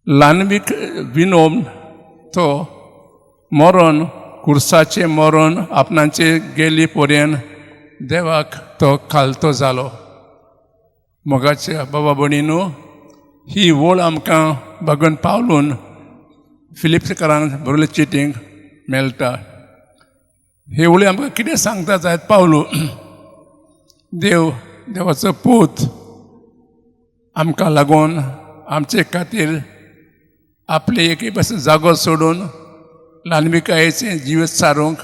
ल्हानवीक venom तो मरण कुर्साचें मरण आपणाचे गेली पर्यंत देवाक तो खालतो जालो. मोगाच्या बाबा भयणीनो, ही वळ आमकां भगवंत पावलून फिलिप्सकारांक बरयल्ले चिटींक मेळटा. हे वळी आमकां कितें सांगता जायत पावलू? देव, देवाचो पूत आमकां लागून, आमचे खातीर आपले एके पासून जागो सोडून ल्हानविकायेचें जिवीत सारूंक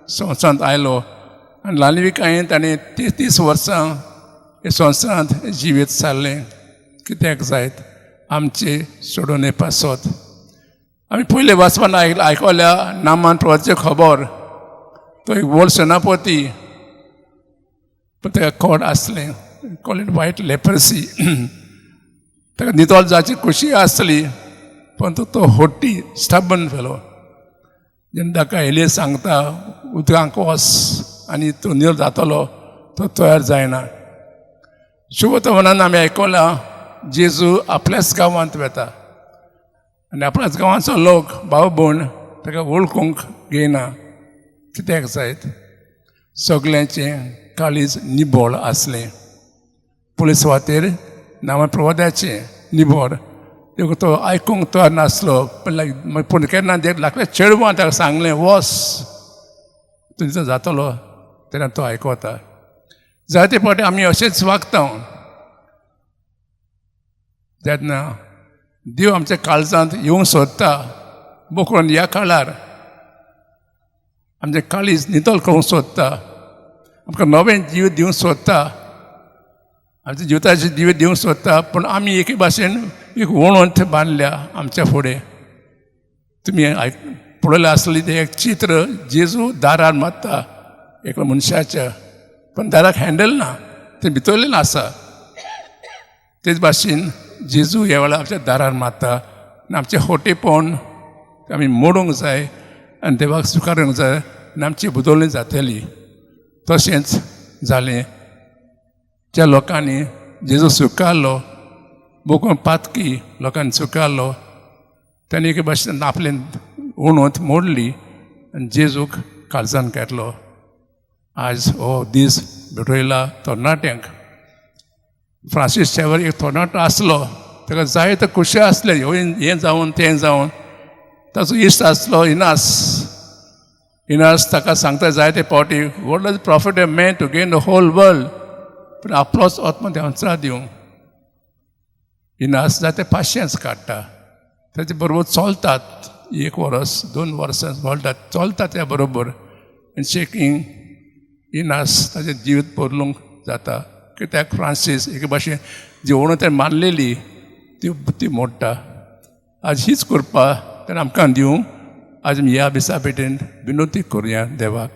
संवसारांत आयलो आनी ल्हानविकायेन ताणें 33 वर्सां हे संवसारांत जिवीत सारलें. कित्याक जायत? आमचे सोडोवणे पासत. आमी पयले वाचपान आयकल्या नामान प्रवाचे खबर. तो एक व्हड सेनापती, पण ताका कोड आसलें, कॉल it white leprosy. ताका नितळ जावची खुशी आसली, पण तो हट्टी, स्टबन फेलो. जेन्ना ताका एलिया सांगता, उदकांक वच आनी तूं निवळ जातलो, तो तयार जायना. शुभवर्तमानान आमी आयकलां, जेजू आपल्याच गांवांत वता आनी आपल्याच गांवाचो लोक, भाव भयण ताका वळखूंक घेयना. कित्याक जायत? सगल्यांचें काळीज निबळ आसलें. पयले सुवातेर नामा प्रवादाचें निबळ. देखून तो आयकूंक तयार नासलो. पण पूण केन्ना धाकल्या चेडवान ताका सांगलें, वच, तुजो जातलो, तेन्ना तो आयकता. जायते फावटी आमी अशेंच वागता. तेन्ना देव आमच्या काळजांत येवंक सोदता, बोकरून ह्या काळार आमचें काळीज नितळ करूंक सोदता, आमकां नवें जीव दिवंक सोदता, आमच्या जिविताचे जिवीत दिवंक सोदता. पूण आमी एके भाशेन एक वणत बांदल्या आमच्या फुडें. तुमी आयक पळयलें आसलें तें एक चित्र, जेजू दारार मारता एकल्या मनशाच्या, पण दाराक हँडल ना, तें भितरलें आसा. तेच भाशेन जेजू ह्या वेळार आमच्या दारार मारता आनी आमचें हटीपण आमी मोडूंक जाय आनी देवाक स्विकारूंक जाय आनी आमची बदलणी जातली. तशेंच जालें. ज्या लोकांनी जेजू स्विकारलो, बोकून पातकी लोकांनी स्विकारलो, तांणी एके भाशेन आपलें वणत मोडली आनी जेजूक काळजान घेतलो. आज हो दीस भेटयला तरणाट्यांक. फ्रांसीस शेवर एक तरणाटो आसलो. ताका जायते खुशी आसले, हें जावन तें जावन. ताचो इश्ट आसलो इनास. इनास ताका सांगता जायते फावटी, "What does profit a man to gain the whole world, पूण आपलोच आत्मा देंवचार दिवं?" इनास जायते पाशयेंस काडटा, ताचे बरोबर चलतात. एक वरस, 2 वर्सां चलतात, चलतात त्या बरोबर. आनी चेकींग इनास ताचें जिवीत बदलूंक जाता, कित्याक फ्रांसीस एके भाशेन जी वणत तेणें मानलेली ती ती मोडटा. आज हीच कृपा तेणें आमकां दिवं. आज आमी ह्या दिसा भेटेन विनवती करुया देवाक.